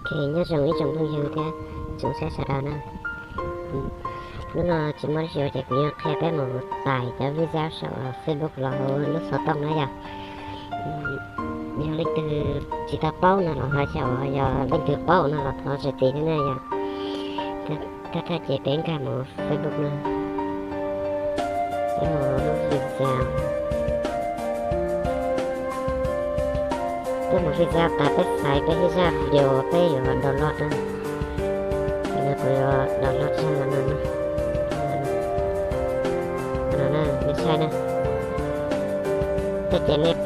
Ok, nyob zoo ib tsoom phooj ywg thiab tsoom saib sawv daws na. Hnub no tsis muaj dab tsi ua ces kuv yuav qhia peb mus tais cov video saum Facebook los hauv lub xov tooj na yom. Yog leej twg tsis tau paub no los ho xyaum, yog leej twg paub no los thov zam txim thiab na yom. Thawj thawj ces peb nkag mus Facebook na. Peb mus lub video, peb mus video tas peb xaiv peb ib zaj video peb yuav download na. Ces no kuv yuav download zaj no na. No na, nej saib na. Tej ces nej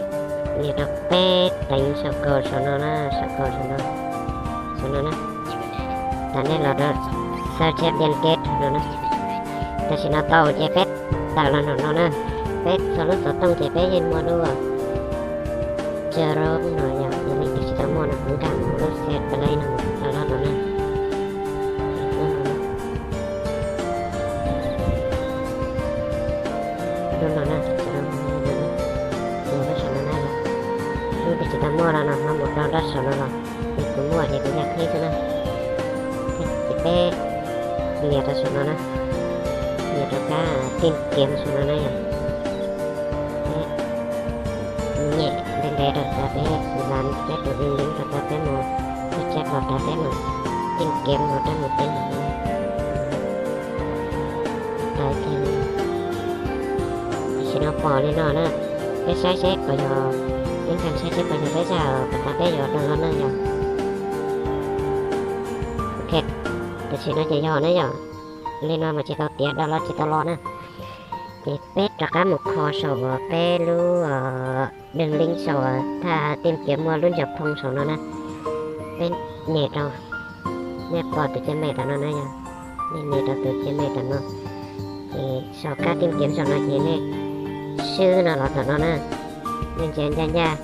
nias rau peb teev saum kaus saum no na, saum kaus saum no, saum no na. Tas nej los rau search liên kết no na. Tam sim no tau ces peb tawm los nram no na. Peb txog lub xov tooj ces peb yeej muaj lub Chrome no yom, yog leej twg tsis tau muaj no kuv nkag mus lub Set Play no mus download no na. Lub no na, mus rau saum no na. Leej twg tsis tau muaj no no ho mus rau lub saum no los, ces kuv muaj ces kuv nkag qhib xwb na. Ces peb nias rau saum no na, nias rau kab tìm kiếm saum no na yom. Peb nyem ntev ntev rau tas peb lav peb tus link rau tas peb mus, peb tsa los tas peb mus tìm kiếm mus rau mus peb. Tam sim no pom li no na, peb saib seb puas yog, peb nkag saib seb puas yog peb zaj uas tas peb yuav download na yom. Ok, tam sim no ces yog na yom. Li no mas tsis tau tiav, download tsis tau los na. Ces peb rov qab mus kho saum uas peb lub đường link saum thaj tìm kiếm muaj lub ntsaum phoo saum no na. Peb nyem rau, nej pom tus ceg me tom no na yom. Nej nyem rau tus ceg me tom no, ces saum kab tìm kiếm saum no ces nej swb no los tom no na. Nej ntsia ncaj ncaj,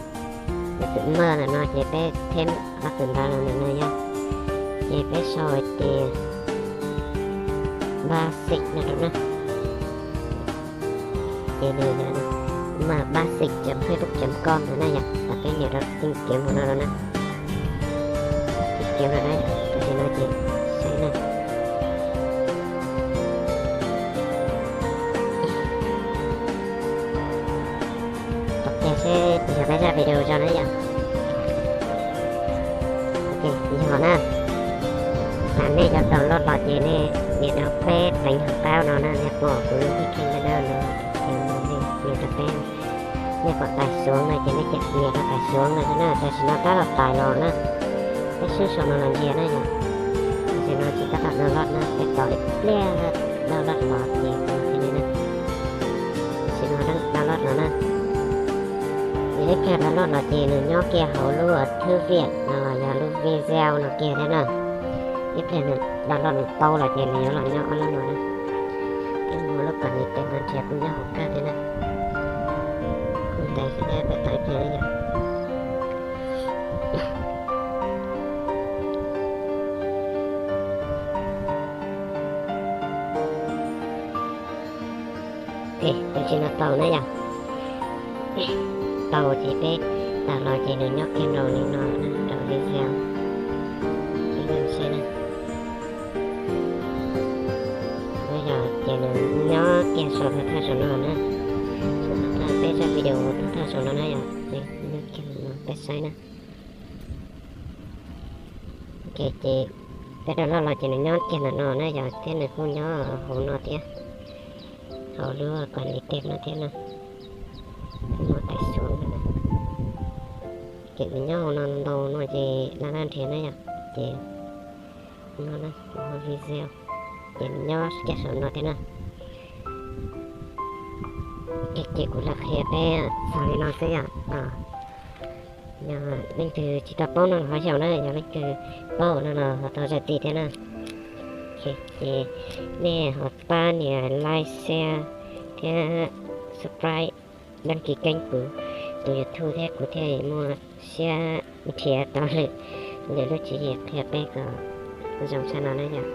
tus maj ntawm no ces peb theb ob tug ntawd los ntawm no yom. Ces peb sau tias basic no rau na. Ces nws yog maj basic chấm facebook chấm com no na yom, tas peb nias rau tìm kiếm no na. Tìm kiếm no na, tam sim no ces saib na. Tos kiag seb yog peb zaj video zoo na yom. Ok, yog na. Tam nej yuav download los ces nej nias rau peb teev hauv qab no na, nej pom kuv lub ib kheej dawb dawb no, ces nej nias rau peb, nej pom tais xuv no ces nej nias rau tais xuv no xwb na, tam sim no tab tom tais los na. Peb swb saum no los ntsia na yom. Tam sim no tsis tab tom download na, peb tos ib pliag download los ces kuv qhia nej na. Tam sim no download los na. Yog ib pliag download los ces nws nyob kiag hauv lub thư viện no los yog lub video no kiag thiab na. Ib pliag nws download tau los ces nws yuav los nyob ob lub no na. Peb mus lub kom nws tes no nrhiav kuj nyob hauv kawg thiab na. Kuv ntev xwb thiab peb tos ib pliag na yom. Ok, tam sim no tau na yom. Tau ces peb tawm los ces nws nyob kiag rau li no na, rau video. Peb saib na. Yog ces nws nyob kiag saum thawj thawj saum no na. Saum thawj thawj peb zaj video thawj thawj saum no na yom. Nyob kiag no peb saib na. Ok, ces peb download los ces nws nyob kiag ntawm no na yom, thiab nws kuj nyob hauv no thiab, hauv lub kom li tej no thiab na. Peb muab tais xuv no na. Ces nws nyob hauv no ntau no ces laj laj nrhiav na yom. Ces no na, kuv ho video, ces nws nyob kiag saum no thiab na. Ces kuv lam qhia peb txog li no xwb yom. Yog leej twg tsis tau paub no los ho xyaum na, yog leej twg paub no los ho thov zam txim thiab na. Ces nej ho pab nias like, share thiab subscribe, đăng ký kênh kuv tus YouTube thiab kuv thiaj muaj siab nrhiav tau lwm, lwm lub tswv yim qhia peb kom zoo tshaj no na yom.